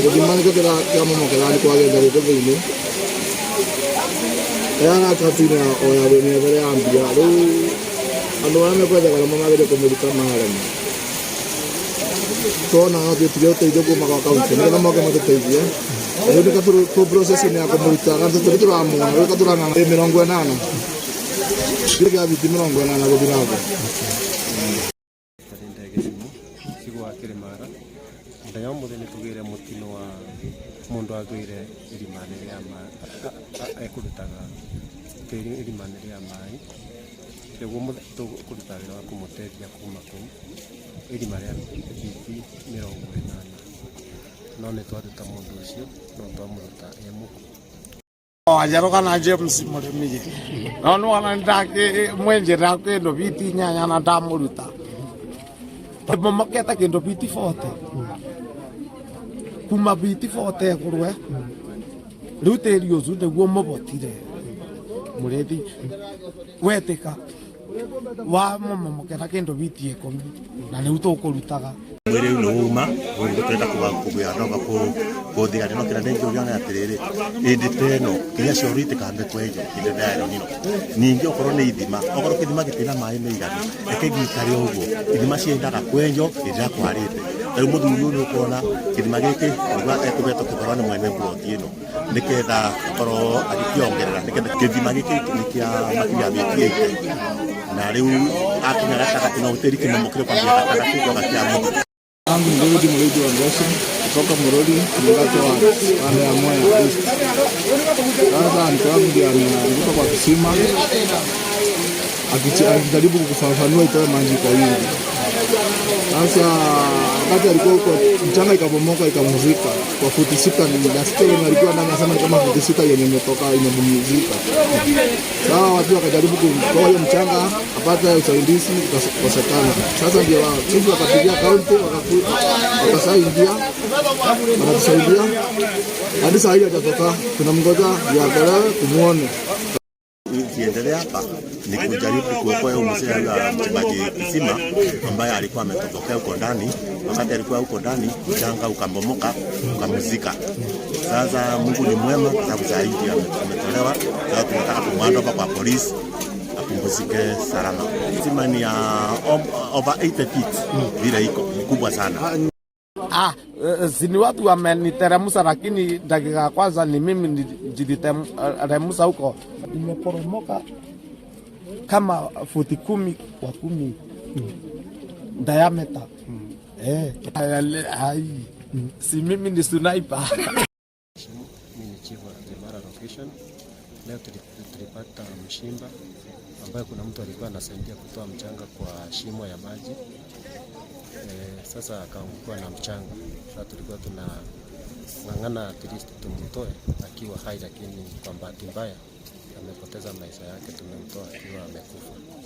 Gĩthima nĩkĩo kĩamomokera nĩ kwagĩte gũkũ thĩinĩ ĩrĩa na oya mĩethere ya mbia rĩu andũ arĩa mekwenjaga nĩmo magĩrĩire kũmĩruta marema tuona no twĩtige ũteithio kuma gwa kaunti nĩgetha moke matũteithie rĩu nĩka tũ process-inĩ ya kũmũruta na tũtũrĩ tũramuona rĩu katũrang'ang'a 80 kĩrĩ kĩa biti 80 gũthiĩ na thĩ. Mũthenya wa ũmũthĩ nĩ tũgĩire mũtino wa mũndũ agwĩire irima-inĩ rĩa maĩ, ekũrutaga tĩri irima-inĩ rĩa maĩ, nĩguo tũkũruta wĩra wa kũmũteithia kuma kũu, irima rĩa biti 80, no nĩ twaruta mũndũ ũcio, no twamũruta e mũkuũ. Wajerũ kana James Mũrĩmi no nĩwona nĩndakĩmwenjera kĩndũ biti 8 na ndamũruta momokete kĩndũ biti 40 kuma biti 40 igũrũ rĩu tĩri ũcio nĩguo mũbotire mũrĩthi wetĩka wa momokera kĩndũ biti 10 na rĩu tũkũrutaga mwĩrĩ ũyũ nĩ uma rĩu tũrenda kũgĩa ndoga kũthigania no kĩrĩa ndĩngĩũria nĩ atĩrĩrĩ hĩndĩ ta ĩno kĩrĩa cioro itikambe kwenjwo hĩndĩ ĩno ya El Nino ningĩ okorwo nĩ ithima okorwo kĩthima gĩtirĩ na maĩ maiganu reke gĩikare ũguo ithima ciendaga kwenjwo hĩndĩ ĩrĩa kwarĩte ta rĩu mũthuri ũyũ nĩ ũkuona kĩthima gĩkĩ nĩguo ekũhetwo kĩbarũa nĩ mwene ploti ĩno nĩgetha akorwo agĩkĩongerera nĩgetha kĩthima gĩkĩ nĩ kĩa makĩria ya mĩeri 80 na rĩu akinya gatagatĩ no tĩri kĩmomokire kwambia gatagatĩ gwoka kĩa mũthia. Langu ni David Muridi wa Ngosi kutoka Mururi Mlate wa kanda ya Mwea East. Sasa mke wangu ndiye ameanguka kwa kisima akijaribu kufafanua itoe maji kwa wingi. Sasa wakati alikuwa huko mchanga ikabomoka ikamzika kwa futi 6, nasikia wenye alikuwa ndani anasema ni kama futi 6 yenye imetoka imemzika. Sasa watu wakajaribu kutoa hiyo mchanga apate usaidizi ukakosekana. Sasa ndio chifu wakapigia kaunti wakasaidia, wanatusaidia hadi saa hii hajatoka, tunamgoja yagalewe tumuone. Kiendelea hapa ni kujaribu kuokoa huyu mzee wa mchimbaji kisima ambaye alikuwa ametokea huko ndani. Wakati alikuwa huko ndani, mchanga ukambomoka ukamzika. Sasa Mungu ni mwema, kwa sababu saa hii ametolewa. Sasa tunataka kumwanda hapa kwa polisi Tupumzike salama. Sima ni ya over 80 feet vile iko ni kubwa sana. Ah, si ni watu wameniteremsha, lakini dakika ya kwanza ni mimi niliteremsha huko. Imeporomoka kama futi 10 kwa 10 diameter. Eh, ai, si mimi ni sniper. Mimi ni chief wa Kimara location. Leo tulipata mshimba ambayo kuna mtu alikuwa anasaidia kutoa mchanga kwa shimo ya maji. Sasa akaangukiwa na mchanga. Sasa tulikuwa tunang'ang'ana at least tumtoe akiwa hai, lakini kwa bahati mbaya amepoteza maisha yake, tumemtoa akiwa amekufa.